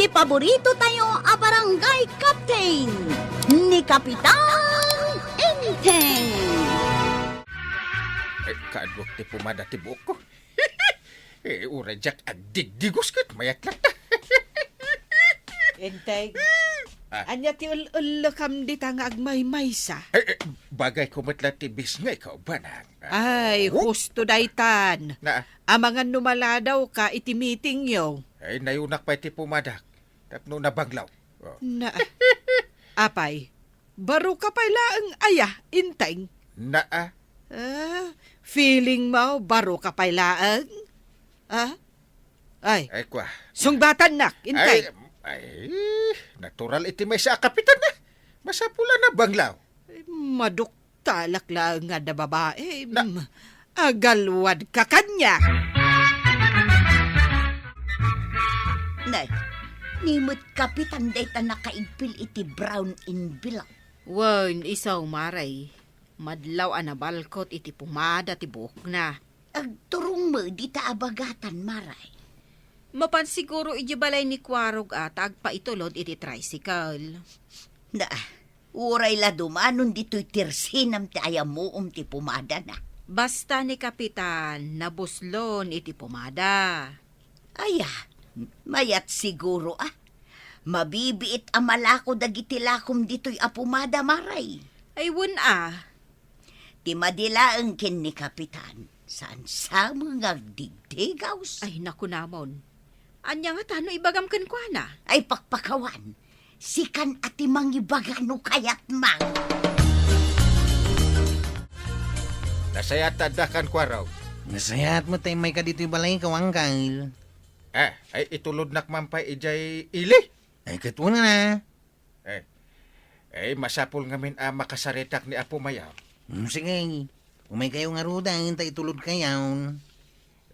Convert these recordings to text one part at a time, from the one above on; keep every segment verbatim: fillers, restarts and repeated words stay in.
Paborito tayo a barangay captain, ni Kapitan Enteng. Ay, kaduak ti pumada ti buokko. Eh, uray diak agdigdigos ket mayat latta. Enteng, Ah. Ania ti ul-ullekam dita nga agmaymaysa? Eh, eh, bagay ko met la ti bisngay ka, banag. Ay, Oh? Husto daytan. Na? Amangan no maladawka iti meetingyo. Ay, nayunak pay ti pumadak. Tapno nabanglaw. Oh. Na, apay, baro ka pay laeng aya, Enteng? Naa. Ah, feeling mo, baro ka pay laeng? Ah? Ay, Ay, kwa. Sungbatannak, Enteng. Ay, ay, natural iti maysa a kapitan na. Masapul a nabanglaw. Ay, maduktalak laeng nga da babae. Na- Mm, agalwad ka kaniak. Nay, ni met kapitan dayta nakaigpil iti brown envelope. Wen, isu, Maray. Madlaw a nabalkot iti pumada ti buokna. Agturong met dita a bagatan, Maray. Mapan siguro idiay balay ni Kuarog a ta agpaitulod iti tricycle. Na, uray la dumanon ditoy tersenam ti ayamuom ti pumadana. Basta ni Kapitan, nabuslon iti pumada. Aya, mayat siguro a. Mabibiit a malako dagiti lakom ditoy a pumada, Maray. Ay, wen a. Ti madi laeng ken ni Kapitan, saan sa met nga agdigdigaws. Ay, nakunamon. Ania ngata no ibagam kenkuana? Ay, pakpakawan. Sikan a ti mangibaga no kayatmo. Nasayaat ta addakan, Kuarog. Nasayaat met ta immayka ditoy balayko, Angkel. Ah, ay, itulodnak man pay idiay ili? Ay, ket wen a. Eh, eh, masapul ngamin a makasaritak ni Apo Mayaw. Hmm, sige. Umaykayo ngaruden ta itulodkayon.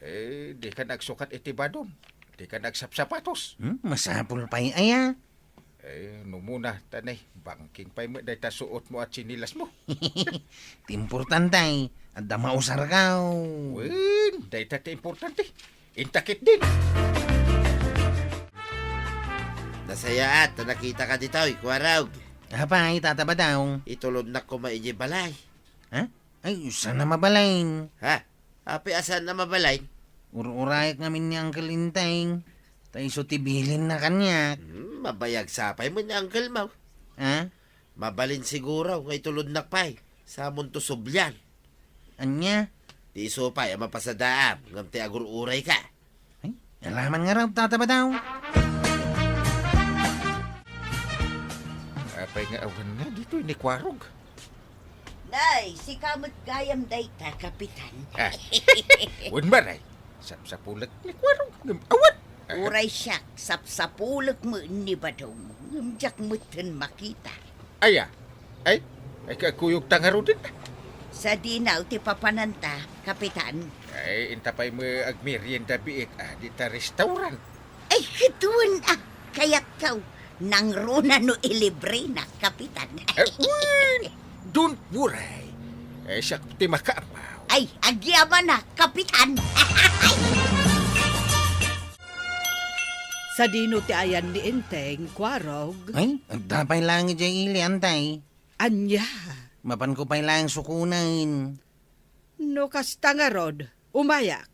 Eh, dika nagsukat iti badom. Dika nagsapsapatos. Hmm, masapul pay aya. Eh, no muna, tanay, bangking pay met dayta suotmo a tsinilasmo. Ti importante, adda mausarkaw. Wen, dayta ti importante. Inta ketdin. Nasayaat ta nakitaka ditoy, Kuarog. Apay, Tata Badong? Itulodnak koma idiay balay. Ha? Ay, saan a mabalin? Ha? Apay a saan a mabalin? Ur-urayak ngamin ni Uncle Enteng. Ta isu ti bilinna kaniak. Hmm, mabayag sapay met ni Uncle mo. Ha? Mabalin siguro nga itulodnak pay. Samonto sublian. Ania? Ti isu pay a mapasadaam ngem ti agur-urayka. Ay, alaman ngarud, Tata Badong. Apay nga awan nga ditoy ni Kuarog? Nay, sika met gayam dayta, Kapitan. Ah. Wen, Maray. Sapsapulek ni Kuarog ngem awan. Uray siak, sapsapulek met ni Badong, ngem diak metten makita. Aya? Ay, ay, kakuyogta ngaruden. Sadino ti papananta, Kapitan? Ay, inta pay met agmerienda biit, ah, dita restaurant. Ay, ket wen a, kayatko. Nangruna no ilibrenak, Kapitan. Eh, wen, don't worry. Eh, siak ti makaammo. Ay, agyamanak, Kapitan. Sadino ti ayan ni Enteng, Kuarog? Ay, adda pay laeng idiay ili, Antay. Ania? Mapanko pay laeng sukonen. No kasta ngarud, umayak.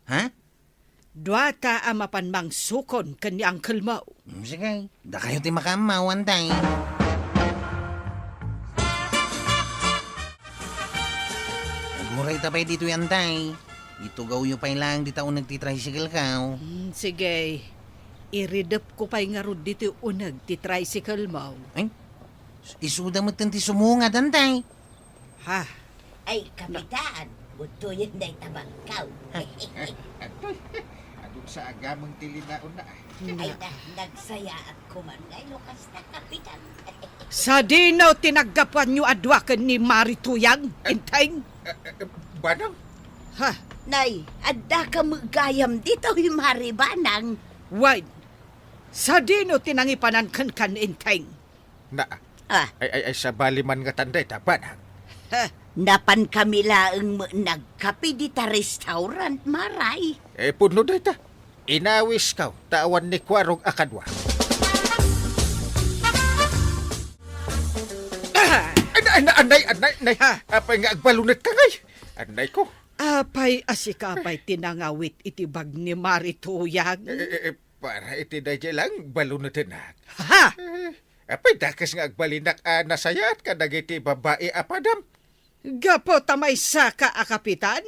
Ha? Duata a mapan mangsukon ken ni uncle mo. Mm, sige. Dakayo ti makaammo, Antay. Agurayta pay ditoy, Antay. Itugawyo pay laeng dita uneg ti tricycle ko. Hmm, sige. Iridepko pay ngarud ditoy uneg ti tricycle mo. Ay, isuda metten ti sumungad, Antay. Ha? Ay, Kapitan, udtoyen dayta bangkaw. Atoy, adun sa agameng ti linaonna. Ay, na, nagsayaat ko man ngay no kasta, Kapitan. Sadino ti naggapuanyo a dua ken ni Mari Tuyang, Enteng? Eh, eh, eh, Banang? Ha? Nay, adda ka met gayam ditoy, Mari Banang. Wen, sadino ti nangipanan kenka, Enteng? Na, Ah. Ay, ay, ay, sabali man ngatan dayta, Banang. Ha? Napan kami laeng met nagkape dita restaurant, Maray. Eh, pudno dayta. Inawisko, ta awan ni Kuarog a kadua. Na, anay, anay, anay. Ha? Apay nga agbalunetka ngay? Anay ko. Apay a sika pay ti nangawit iti bag ni Mari Tuyang? Eh, eh, eh, para iti daydiay lang, balunetenak. Ha? Eh, apay dakes nga agbalinak a nasayaat kadagiti babai a padam? Gapu ta maysaka a kapitan,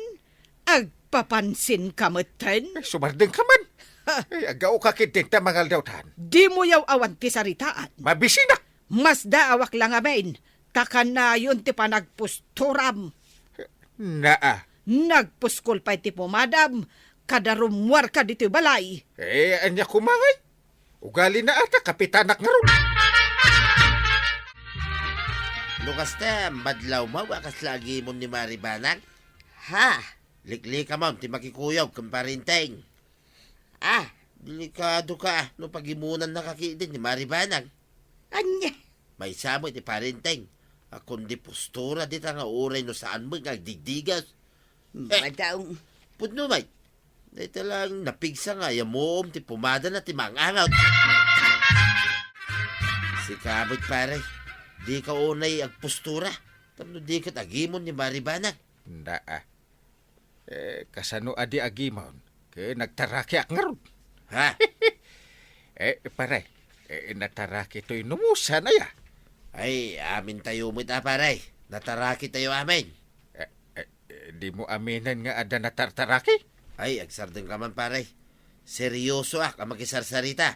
agpapansinka metten? Eh, sumardengka man. Ha? Eh, aggaoka ketdin ta mangaldawtan. Dimo yaw-awan ti saritaak. Mabisinak. Masdaawak la ngamin, ta kanayon ti panagpusturam. Naa. Nagpuskol pay ti pumadam, kada rummuarka ditoy balay. Eh, ania koma ngay? Ugalina a ta kapitanak ngarud. No kasta, madlawmaw a kasla agimon ni Mari Banag? Ha? Liklikamon ti makikuyog ken Pari Enteng. Ah, delikadoka no pagimonannaka ketdin ni Mari Banag. Ania? Maysa met ni Pari Enteng a kundi pustura dita nga uray no saan met nga agdigdigas. Eh, Madaw. Pudno met. Dayta lang napigsa nga ayamuom ti pumadana ti maang-angaw. Sika met, pare, dika unay agpustura tapno di ket agimon ni Mari Banag. Naa. Eh, kasano a di agimon? Ket nagtarakiak ngarud. Ha? Eh, pare, eh, nataraki toy numosan, aya? Ay, amintayo met a, pare. Natarakitayo amin. Eh, eh, eh, dimo aminen nga adda natartaraki? Ay, agsardengka man, pare. Seryosoak a makisarsarita.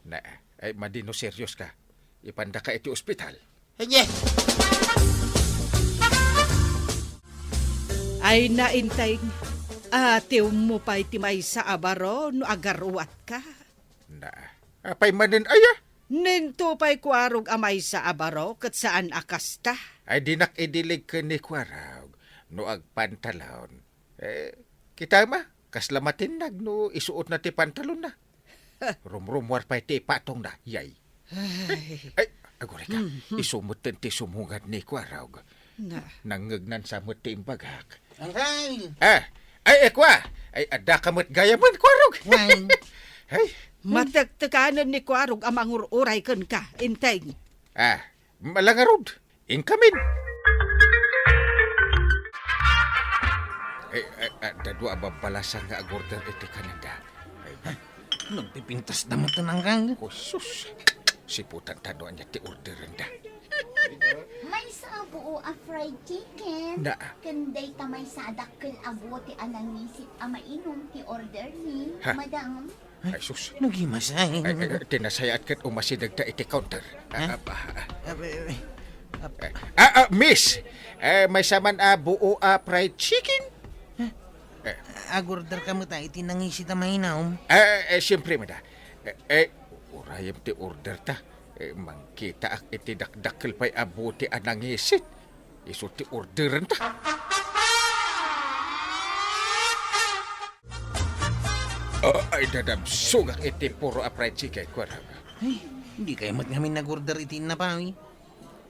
Na, ay, madi no serioska. Ipandaka iti ospital. Ania? Ay, na, Enteng, atiwmo pay ti maysa a baro no agaruatka. Na, apay manen aya? Ninto pay kuarog a maysa a baro ket saan a kasta. Ay, dinak idilig ken ni kuarog no agpantalon. Eh, kita ma, kasla matinnag no isuotna ti pantalonna. Rumrumuar pay ti ipatongna, yay. Ay. Ay, agurayka, mhm, isu metten ti sumungad ni kuarog. Na. Nangngegnan sa met ti imbagak. Angkay! Ah, ay, eh, kua! Ay, adda ka met gayamen, kuarog. Wen. Ay. Matektekanen ni kuarog a mangur-uray kenka, Enteng. Ah, malangarud. Inkamin. Eh, eh, adda dua a babbalasang nga agorder iti kanenda. Ay, nagpipintas da met nangkang. Oh, sus. Siputan ta no ania ti orderenda. Maysa a buo a fried chicken. Na. Ken dayta maysa a dakkel a buo ti anangisit a mainom ti order ni, ha? Madam. Ay, sus. Nagimasay. Ay, ay, ay, ti nasayaat ket umasidegta iti counter. Ha? Ah, ah, ah. Abi, abi. Ap- Eh, ah, ah, miss, eh, maysa man a buo a fried chicken? Ha? Eh. Agorder ka met a iti nangisit a mainom? Eh, eh, siyempre, mada. Eh, eh, urayem ti order ta. Eh, mangkitaak iti dakdakkel pay a buo ti anangisit. Isu ti orderenta. Ah, ay, dadabsogak iti puro a fried chicken, kuarog. Ay, dikay met ngamin nag-order iti innapawi.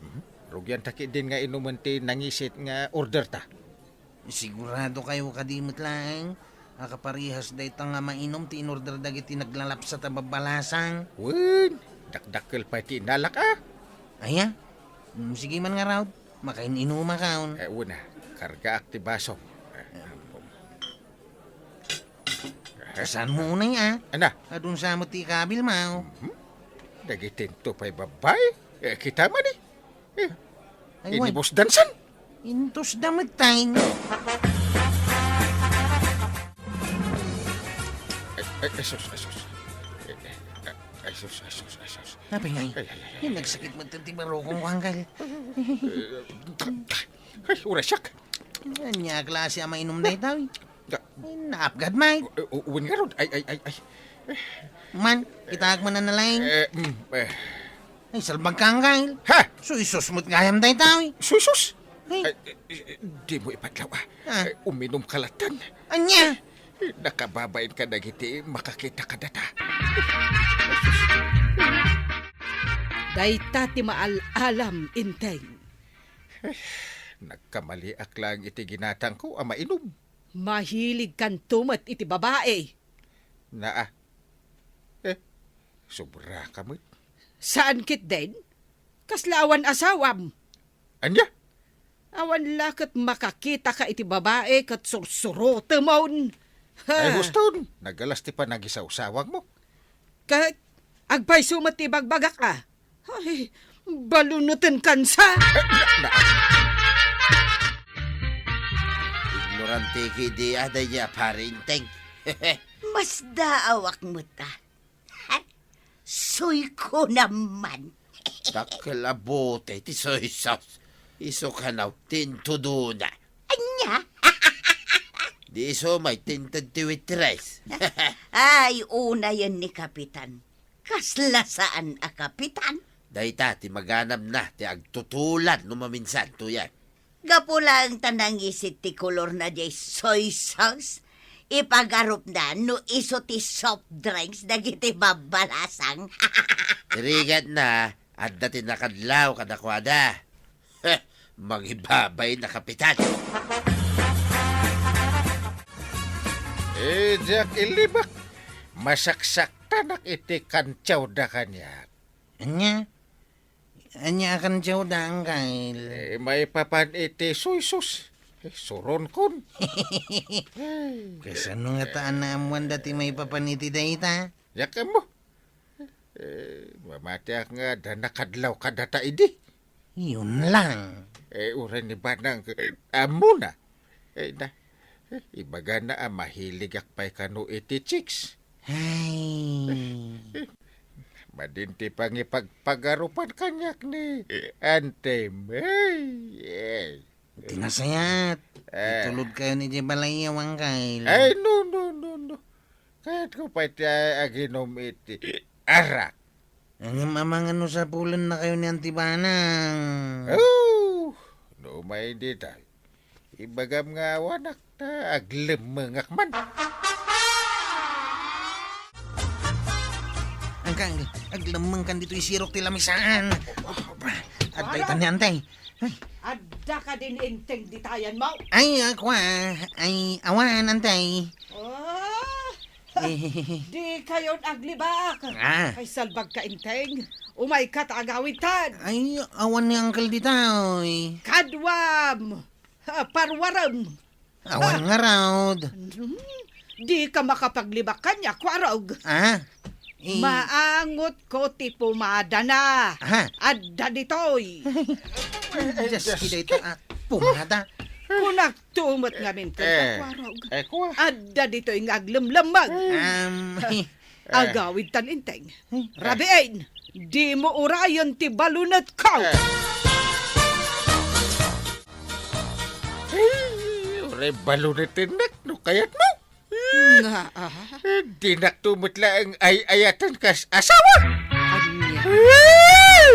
Mhm. Rugianta ketdin nga inumen ti nangisit nga orderta. Siguradokayo kadi met laeng a kaparehas dayta nga mainom ti in-order dagiti naglalapsat a babbalasang? Wen, dakdakkel pay ti innalak a. Aya? Mm, sige man ngarud, makain-inumakon. Eh, una, kargaak ti baso. Eh, Saan mo unay, a? Ana? Adun sa met ti ikabil, mao. Mhm. Dagiti into pay babbai. Eh, kita man, eh. Eh, ay, wan. Inibusdan san? Intos da met tayo. Ay, ay, ay, sus, ay, sus. Eh, eh, ay, sus, ay, sus, ay, sus. Napay ngay. Ay, ay, ay, ay. Yan, nagsakit mo ti barukong ko, angkal. Eh, ay, urasyak. Ania a klase a mainom dayta, eh? Ay, naapgad, mate. U-, u-, wen ngarud. Ay, ay, ay, ay. Man, kitaak man na laeng. Eh, mm, eh. Ay, salbag ka, angkal. Ha? Suysos mo't gayam dayta, eh. Suysos? Ay. Ay, eh, eh, di mo ipadlaw, ah. Ah. Eh, uminom ka latan. Ania? Eh, nakababain ka dagiti makakita ka data. Dayta ti maal-alam, Enteng. Eh, nagkamaliak lang iti ginatangko a mainom. Mahilig kanto met iti babae. Naa. Eh, sobra ka met. Saan ketdin? Kasla awan asawam. Ania? Awan la ket makakitaka iti babai ket sursurotemon. Ha? Ay, huston, nagalas ti panagisawsawangmo. Ket agpayso met ti ibagbagak a. Ay, balunetenkansa. Eh, na, na. Ignorante kidi a daydi a pari Enteng. Masdaawak met a. Suyko naman. Dakkel a bote ti soy sauce. Isu kano ti intudona. Ania? Di isu met ti inted ti waitress. Ay, unayen ni Kapitan. Kasla saan a kapitan? Dayta ti maganabna ti agtutulan no maminsan, Tuyang. Gapu laeng ta nangisit ti kolorna diay soy sauce, ipagarupna no isu ti soft drinks dagiti babbalasang. Ti rigatna, adda ti nakadlaw kadakuada. Heh, mangibabain a kapitan. Eh, diak ilibak. Masaksaktanak iti kantiawda kaniak. Ania? Ania a kantiawda, Angkel? Eh, maipapan iti soy sauce. Eh, suronkon. Ay. Kasano ngata a naammoanda ti maipapan iti dayta? Diak ammo. Eh, mamatiak nga adda nakadlaw kadata idi. Yun lang. Eh, uray ni Banang, eh, ammona. Eh, na, eh, ibagana a mahiligak pay kano iti chicks. Ay. Madin ti pangipagpagarupan kaniak ni Antem. Ay, ay. Ti nasayaat. Eh. Itulodkayon idiay balay, Angkel. Ay, no, no, no, no. Kayatko pay ti aginom iti arak. Ngem amangan no sapulennakayo ni Auntie Banang. Oh, no umay dita. Ibagam nga awanak ta aglemmengak man. Angkel, aglemmengkan ditoy sirok ti lamisaan. Adda ita ni Antay. Ay. Adda kadin Enteng ditayan mo? Ay, ako, ah. Ay, awan, Antay. Oh, eh. Dikayon aglibak. Ah. Ay, salbagka, Enteng. Umayka ta agawidtan. Ay, awan ni Uncle dita, oy. Kaduam. Ah, parwarem. Awan ngarud. Hmm, dika makapaglibak kaniak, Kuarog. Ah? Eh. Maangotko ti pumadana. Aha. Adda ditoy. Dios, ki dayta, ah, pumada. Kunakto met ngamin kenka, Kuarog. Eh, kua. Adda ditoy nga aglemlemmeg. Um, eh. Agawidtan, Enteng. Eh. Rabiin, dimo urayen ti balunetko. Eh. Eh, uray balunetnak no kayatmo. Nga, ah. Eh, dinakto met laeng ay-ayaten kas asawa. Ania? Eh!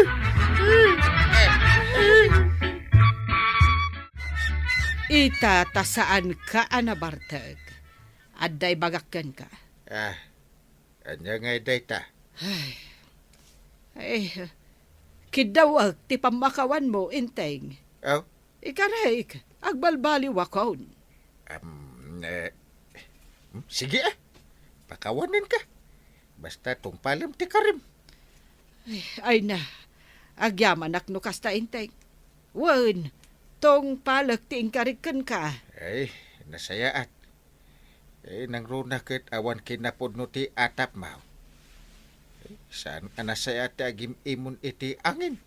Ita ta saanka a nabartek. Adda ibagak kenka. Ah, ania ngay dayta? Ay. Ay, kiddawek ti pammakawanmo, Enteng. Aw? Ikarek, agbalbaliwakon. Am, eh, hmm, sige, ah. Pakawanenka. Basta tungpalem ti karim. Ay, ay na. Agyamanak no kasta, Enteng. Wen, tungpalek ti inkarik kenka. Ay, nasayaat. Eh, nangruna ket awan kinapudno ti atapmo. Eh, saan a nasayaat ti agim-imon iti angin,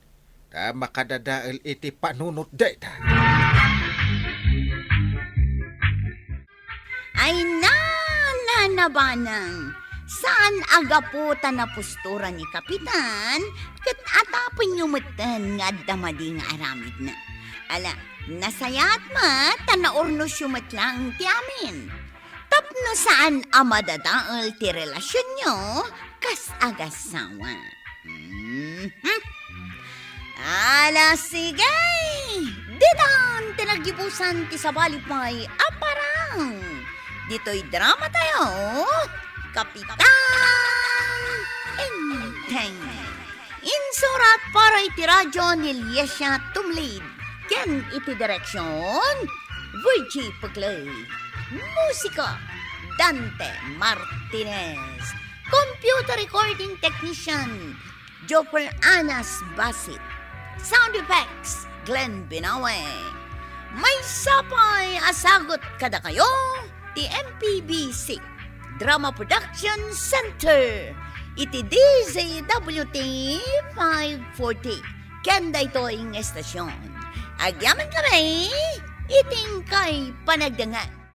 ta makadadael iti panunot dayta. Ay, na, Nana Banang, saan a gapu ta napustura ni Kapitan, ket atapenyo metten nga adda madi nga aramidna. Ala, nasayaat met ta naurnosyo met laeng ti amin. Tapno saan a madadael ti relasionyo kas agasawa. Mhm. Ala, sige! Ditan ti naggibusan ti sabali pay a parang. Ditoy dramatayo, Kapitan Enteng. Insurat para iti radyo ni Liesia Tumlid ken iti direksion, Virgie Peclay. Musika, Dante Martinez. Computer recording technician, Joper Anas Basit. Sound effects, Glenn Binawe. Maysa pay a sagut kadakayo ti M P B C Drama Production Center iti D Z W T five forty ken daytoy nga estasyon. Agyaman kami iti inkay panagdengngeg.